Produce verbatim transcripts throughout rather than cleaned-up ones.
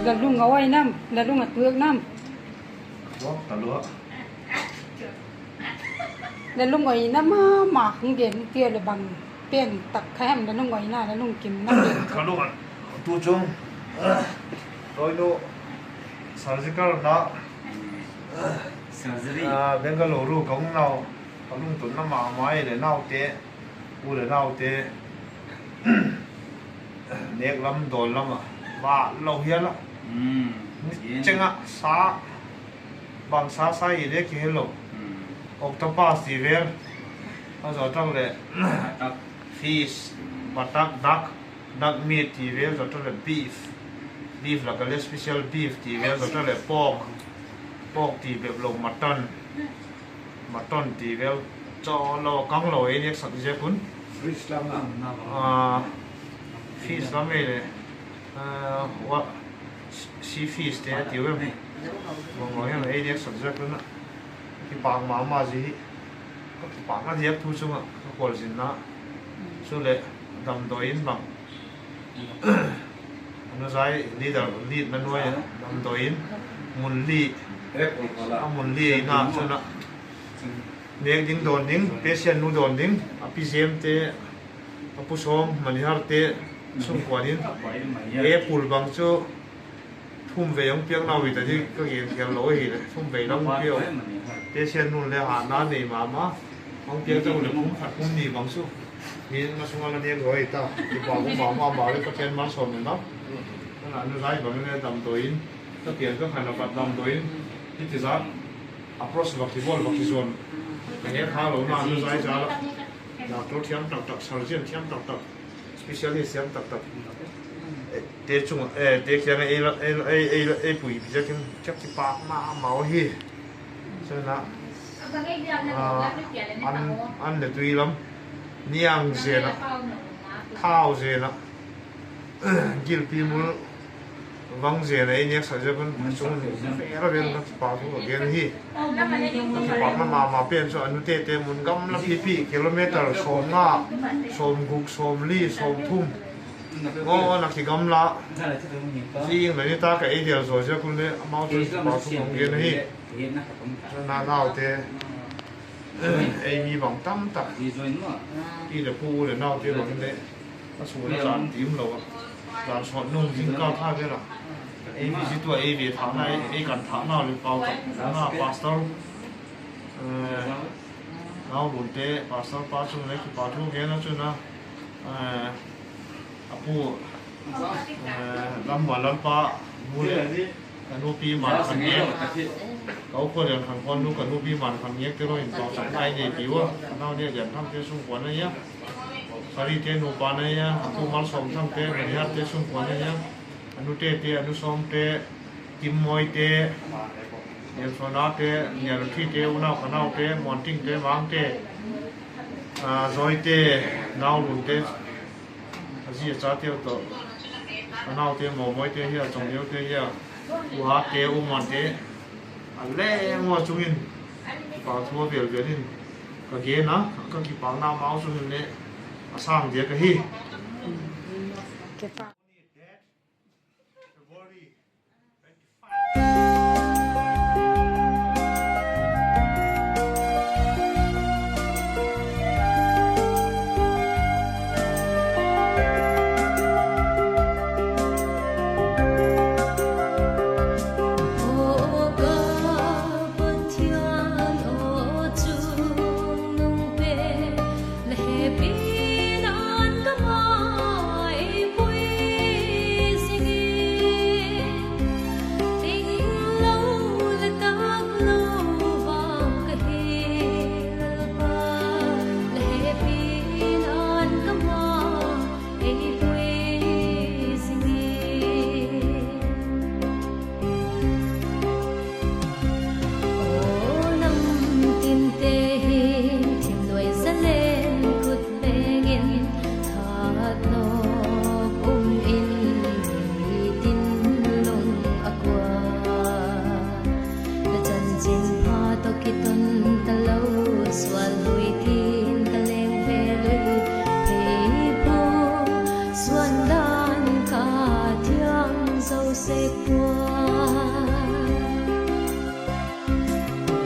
La lung a oi nam, la lung a tuak nam? Tuak talua. La lung oi nam a, ma hung gen tia le bang pen tak kha hem la lung oi na, la lungkim na? Ka lung a tu chung, toinu surgical na, surgery, Bengaluru ka hung nau, ka lungtun na ma ma i le naute, u le naute, nêk lam dawn lam ah, va lo hial ah, cheng ah sa, bang sa sa i le kihelo, octopus ti vel, a zaw tak leh fish, batak, duck, duck meat ti vel, zaw tak leh beef, beef lak ah le special beef ti vel, zaw tak leh pork, pork ti bep lo, mutton, mutton ti vel, chaw lo, kang lo ei nêksak ziak un, fish lam ei le, sea fish te a tiu em, bang bang ei nêksak ziak un a, kipâk ma ma zi hi, ka kipâkna diak thu chung ah ka khualzinna, chuleh damdawi in bang, a nu zai leader, lead na nuai a damdawi in, mun li, a mun li na chun a, nêk ding dawn ding, patient nu dawn ding, a pi Zemte, a pu Sawm, Maniharte sungkuan in, apple bang chu thum vei hung piak nau hi ta di ka gen khel lo ahileh, thum vei lam hung piak u. Patient nu le hâtna nei ma ma, hung piak ta u leh kum khat kum ni bang chu, mi masung a la nêk zaw hi ta, kipâk um ma ma ma le Pathian malsawm in lam, a nu zai bang le damdawi in, ka pian ka khan a pat damdawi in, hiti zat approach va kibawl va kizuan, ka het kha lona a nu zai zat a, doctor thiam tak tak, surgeon thiam tak tak, specialist thiam tak tak te chung, te kiang ah ei pui ziakin ka kipâk ma ma u hi. Chun a, an le tui lam, niang zen ah, thau zen ah, gilpi mul vang zen ah ei nêksak ziak un chung, vel a vel ka kipâk thu ka gen hi. Ka kipâkna ma ma pen chu a nutete mun gamla pipi kilometer sawmnga, sawmguk, sawmli, sawmthum, aw, na kigamla, zing le nitâk ah ei del zaw ziak un le amau chun kipâk thu ka hung gen ahi. Chun a naute, ei mi bang tam tak, pi leh pu, u leh naute bang le, a sung a chan tim lo a, chan sawt nung zingkâl tha vel ah ei visit ua, ei ve thâkna, ei kan thâkna le pau tak na pastor, Naulunte, pastor pa chung le kipâk thu gen a chun a, a pu, Lammuanlalpa nu leh ka nupi Mankhanngêk, ka u Khawliankhankhawn nu, ka nupi Mankhanngêkte lo in pauchapna ei neipi ua, ka nau Nêklianthangte sungkuan ahi a, Sarite nupa ahi a, a pu Malsawmthangte, Manihatte sungkuan ahi a, a nutete, a nu Sawmte, Kimmoite, Nialsonate, Nialuthite, unau khanaute, Muantingte, Mangte, Zawite, Naulunte, a zi a chateu tawh, a naute, Mawmoite hia, Chawngneute hia, U Hatte, U Muante, a leng ua chung in kipâk thu a vel vel in ka gen a, ka kipâkna mau chung in le a sâng diak ahi.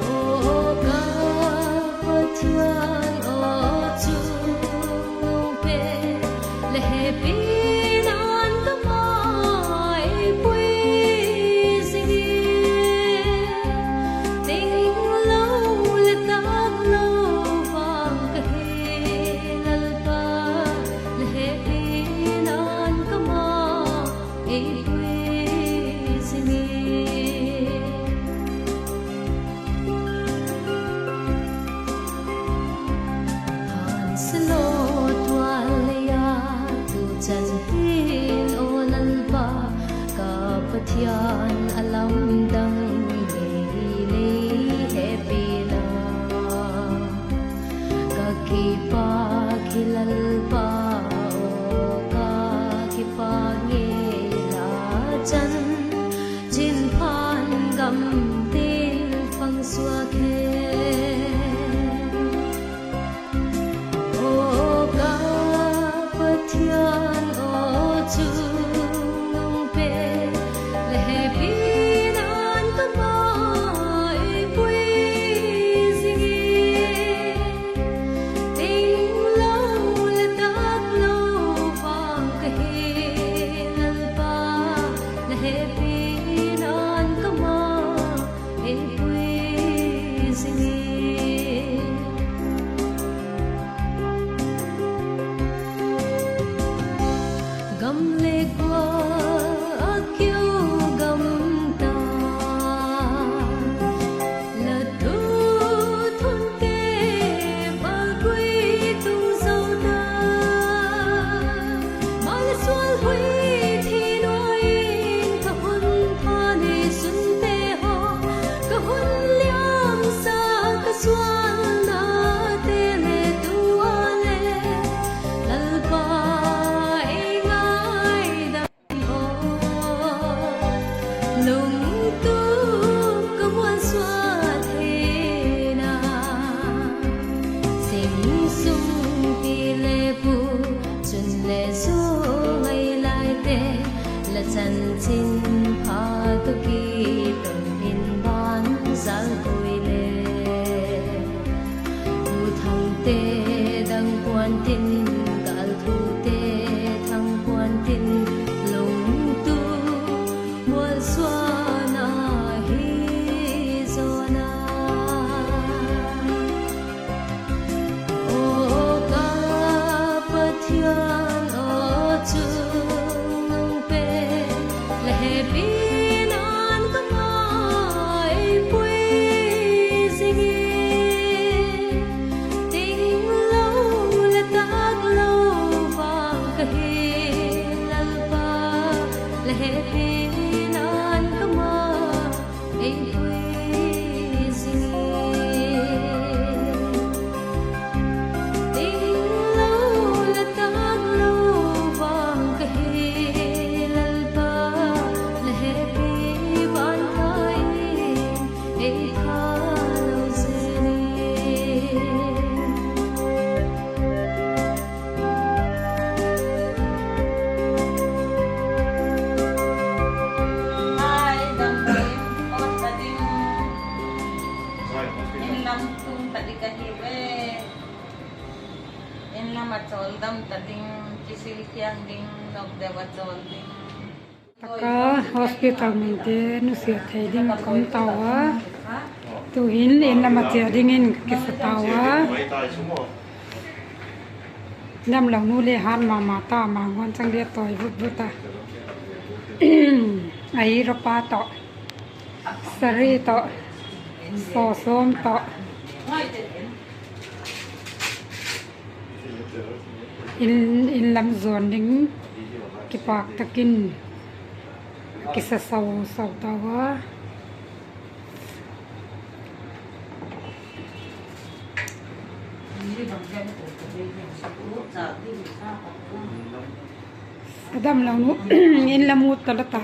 Aw ka Pathian aw, chungnung pen la hepina'n ka mai pui zing e. Tinglo leh tâklo vang ka hi Lalpa, la hepina'n ka mai pui zing e. Hânsia lo tual lei a tu chan hin aw Lalpa, ka Pathian a lamdang ngei lei hepi la. Ka kipâk hi Lalpa aw, ka kipâk ngei la chan, chinpha'n gam tin pang suak hen. Aw ka Pathian aw, chungnung pen la hepina'n ka mai pui zing e. Tinglo leh tâklo vang ka hi Lalpa, la hepina'n ka mai pui zing e. Gam le khua a kiu gam ta, la tu thunte bâlgui tung zo ta. Malsual hui thi nuai in ka hun pha neisunte haw, ka hun liamsa ka suannate le tu a le Lalpa ei ngaidam aw, lungtup ka muansuak theina. Sing sung pi le pu, chun le zu ngai laite, la chanchinpha tawh kiton in ban zal khui le. Thuthangte dang puan tin, gâlthute thang puan tin, lungtup mualsuana hi zaw na. Aw ka Pathian aw, chungnung pen la hepina'n ka mai pui zing e. Tinglo leh tâklo vang ka hi Lalpa, la hepina'n ka mai pui zing e. Tinglo leh tâklo vang ka hi Lalpa, la hepi ban ka in ei tha lo zen e. Hai dam ding, ot ta ding, in lam tung ta ding ahi ve. In lam a chawl dam ta ding, kisil kiang ding, nop deu a chawl ding. Taka hospital minte nusia thei ding ka um tau a, tu'hin in lam a chia dingin ka kisa tau a. Damlo nu le hat ma ma ta, ma ngan chang dia tawi vut vut a. Ahi ropa tawh, sari tawh, sawsawm tawh, in, in lam zuan ding kipâk tak in kisa sau sau tau a. A damlo nu, in lam ut talo ta,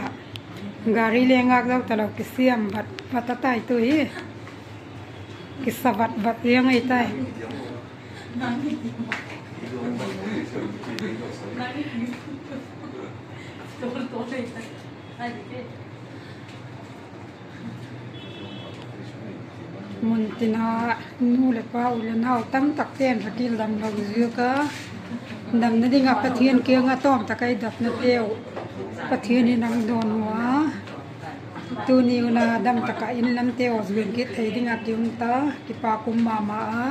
gari le ngâk zo talo, kisiam vat vat a tai tu hi, kisa vat vat ziang ei tai. Mun tin a nu leh pa u leh nau tamtak ten Rakil damlo ziak a, damna ding ah Pathian kiang a tawm tak ah i dotnateu Pathian in a dawn ua. Tuni un a dam tak ah in lamteu zuan kit thei ding ah ki um ta, kipak um ma ma a.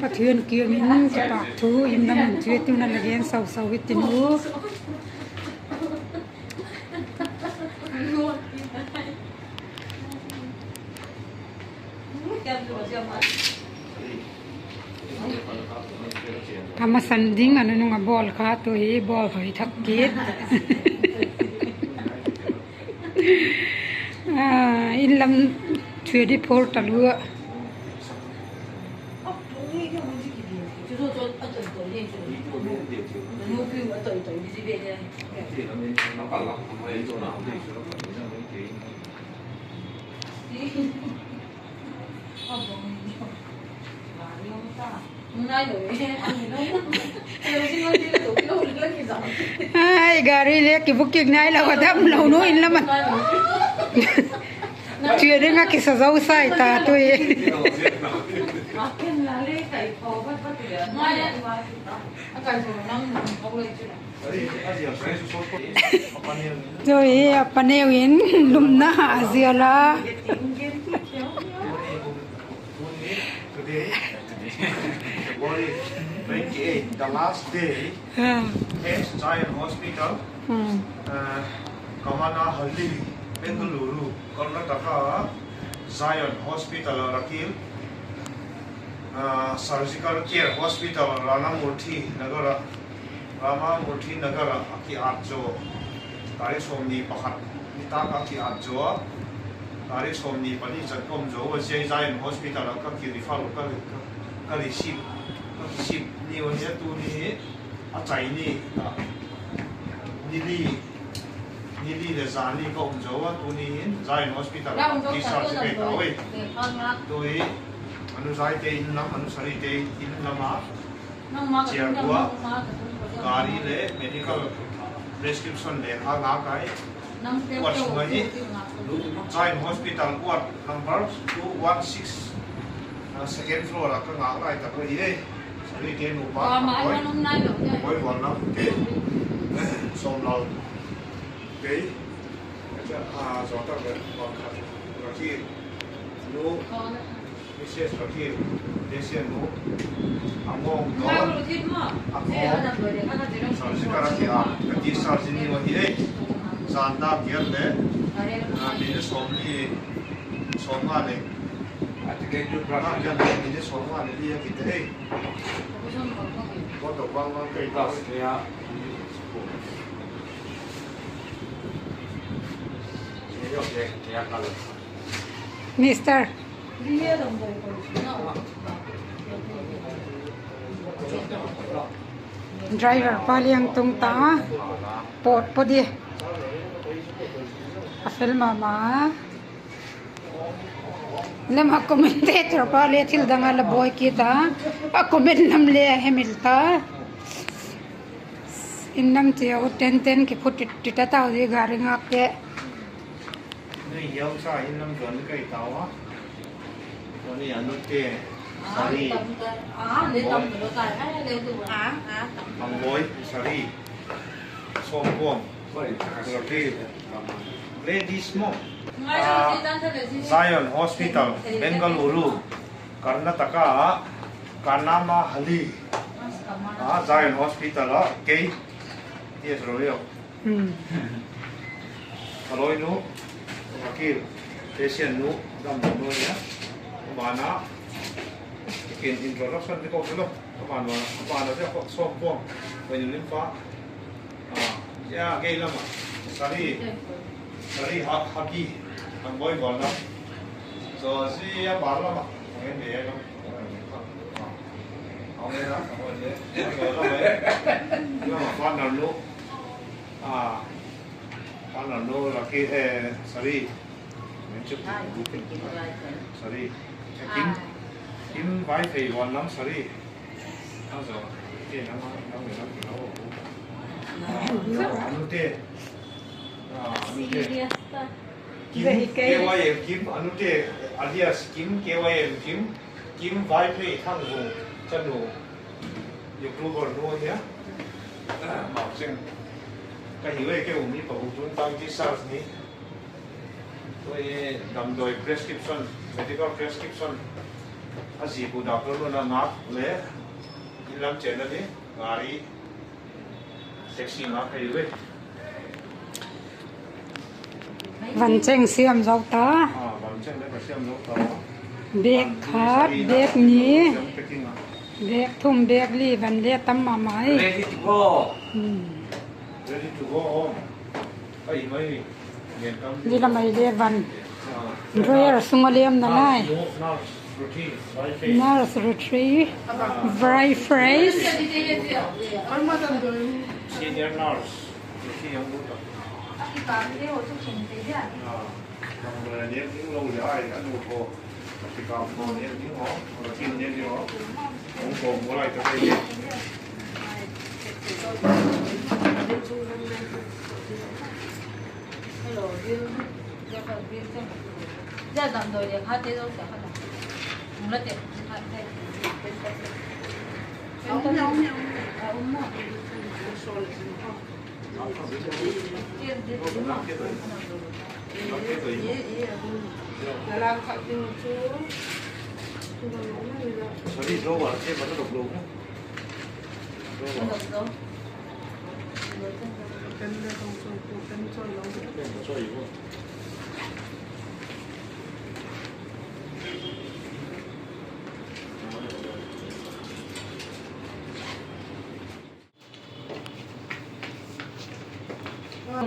Pathian kiang in kipak thu in lam un thu tun a la gen sau sau hi tin u. A masan ding a nunung a bawl kha tu hi bawl hoi thak kit. A, in lam thuai di phur talua. Ai, gari le kibooking nailo a damlo nu in lam a. Thuai ding ah kisa zo sai ta tu hi. Zoi a paneu in lumna a zial a. Today, February twenty-eight, the last day, H Zion Hospital, uh, Kamanahalli, Bengaluru, Karnataka, Zion Hospital a Rakil, uh, Surgical Care Hospital, Ramamurthy Nagar a, Ramamurthy Nagar a, a kiat zaw. Tarik sawmni pakhat nitâk a kiat zaw a. Tarik sawmni pali chan ka um zaw a, Zion Hospital a ka ki refer, ka, ka, ka receive, ka receive ni u hi a, tuni hi a chai ni a, ni li, ni li leh zan ni ka um zaw a, tuni hin Zion Hospital a discharge ka hi tau e. Tu hi a nu Zaite in lam, a nu Sarite in lam a chia ua, gari leh medical prescription lekha ngak ai. Ward sung ahi, Zion Hospital ward number two one six, second floor a ka ngak lai tak ahi e. Sarite nupa, Boivualnam te, Sawmlal te, a, zawtak leh pang khat, Rakil nu, Missus Rakil, Tesian nu, a ngawng daw, a ngawng, surgical a kiat, ka discharge ni u ahi e. Zan dâk giat leh, a, minute sawmli, sawmnga leh, a, dâk giat leh minute sawmnga leh li a kite e. Mister. Driver pa liang tung ta, pawt pawt di. A fel ma ma. Lam a commentator pa le thil dang a la buai kit a, a comment lam le a hemil ta. In lam chia u ten ten kiphut tit tit a tau di gari ngakte. Nui hiau cha in lam zuan ka hi tau a. Tuni a nute, Sari. Angboi, Sari. Sawmpuan. Ladies mo. Ah, Zion Hospital, Bengaluru, Karnataka, Kanamahalli. Ah, Zion Hospital a kei T S Romeo. A lawinu, Rakil, patient nu, damlo nu ahi a. A ban a, ken introduction te ko lo. A ban a, a ban a te ko Sawmpuan, Vainu lim pa. Ah, ya, kei lam a. Sari, Sari ha, happy. Angboi bol lam. So, si a ban lam a. Ngen de lam. Ang lam a, lam a, lam a, partner nu. Ah, partner nu, Rakil, eh, Sari. Sari. Kim, Kim Vaiphei bol lam Sari. Ang zo. Te lam a, lam a, lam a. Ah, anu te. Kim, K Y M Kim, a nute alias Kim, K Y M Kim, Kim Vaiphei Thangbung chanu, YouTuber nu ahi a. Maucheng ka hi e, kei um ni pa hu tun tang discharge ni. Damdawi prescription, medical prescription, a zi pu doctor nu'n a ngâk le, inlam chenna ni, gari, taxi ngâk ahi e. Van cheng siam zo ta. Bag khat, bag ni, bag thum, bag li, van le tam ma mai. Ready to go. Ready to go home. Zia lam ai le van. Drawer sung a liamna lai. Nurse Rotary, Very Fresh. Senior nurse.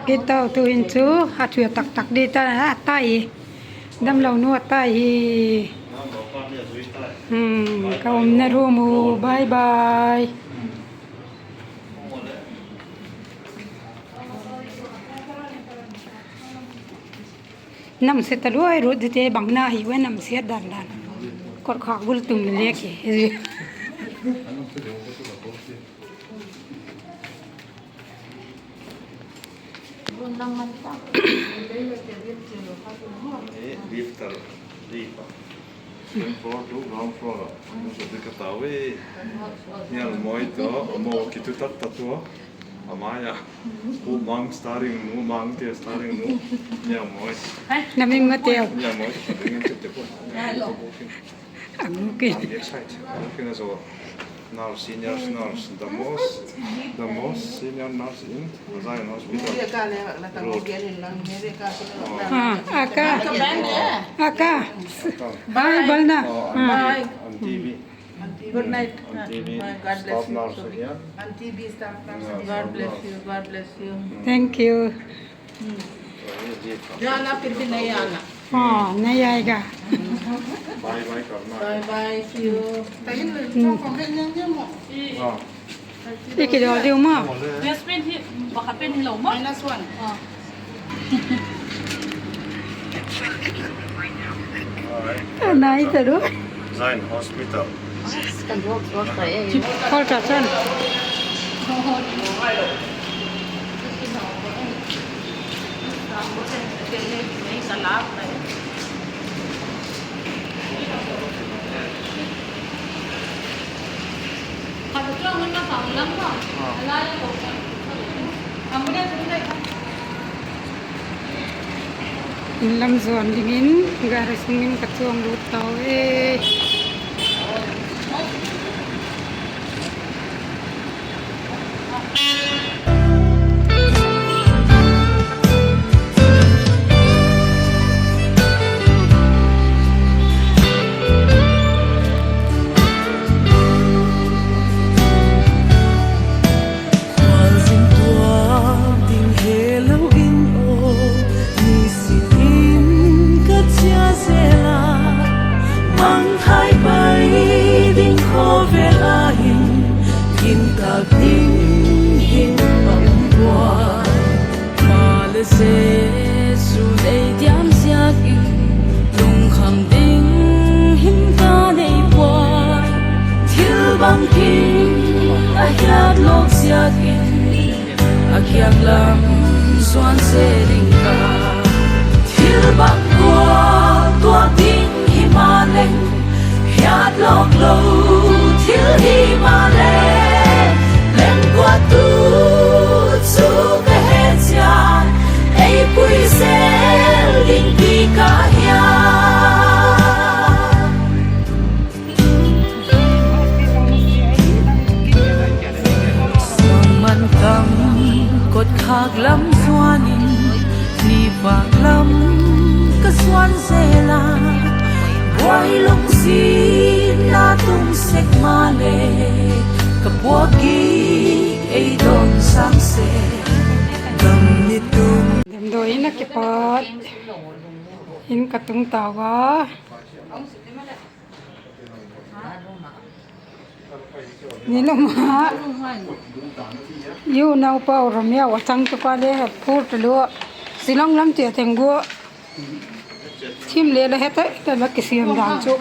Kit tau, tu'hin chu a thua tak tak di ta, a tai. Damlo nu a tai hi. Ka umna room u, bye bye. Namse ta luai, Ruth, zite bang na hi ua, namsiat dan dan. Kot khak bul tum le lek hi. Second floor to ground floor ah. Nang sa di ka tau e. Nial Moi to, a mo kitu tak tak tua. A mai a. Pu Mang starring nu, Mang te starring nu. Nial Moi. Na ming ma teu. Nial Moi, a ding in chute pu. A mu ki. I'm excited. Looking as a nurse, senior nurse, the most, the most senior nurse in Zion Hospital. Ah, aka. Aka. Bye, bye na. Oh, on T V. On T V. Good night. On T V. Bye. God bless you. Staff nurse here. On T V staff nurse. Yeah, God bless you. God bless you. Thank you. जाना फिर भी नहीं आना। हाँ, नहीं आएगा। Bye bye करना। Bye bye, see you। Thank you। हाँ। I kidol diu ma. Yes, pen hi, pakhat pen hi lo ma. Minus one. Nai ta du. Zion Hospital. Kan ruak ruak ta e. Kol ta chan. In lam zuan dingin gari sung in ka chuang lut tau e. Khualzin tuak ding helo in aw, nisin in ka chia zel a, mangthai pai ding khawvel a hin, gin tak ding hin ka um puai. Pha le Jesu ei diam ziak in, lungkham ding hin ka nei puai. Thil bangkim a hiat lawk ziak in, a kiang lam Suan se ding ka, thil bang gual tuak ding himaleng, hiat lawk lo thil himaleh, lengkuatu chu ka he chian, ei pui zel ding ti ka hia. Sangman kam kotkhâk lam suan in, ni vâk lam ka suan zel a, buai lungsiatna tung sek maleh, ka puak gik ei dawn sâng sek. Damdawi in a kipat in ka tung tau a. Ni lama, unaupa Romeo a changtupa le phur talua, Shillong lam tia theng gua. Thim le la het a, la kisiam dan chu.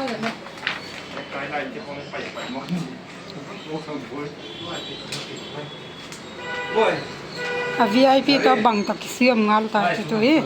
A VIP tawh bang tawh kisiam ngal ta chu tu hi.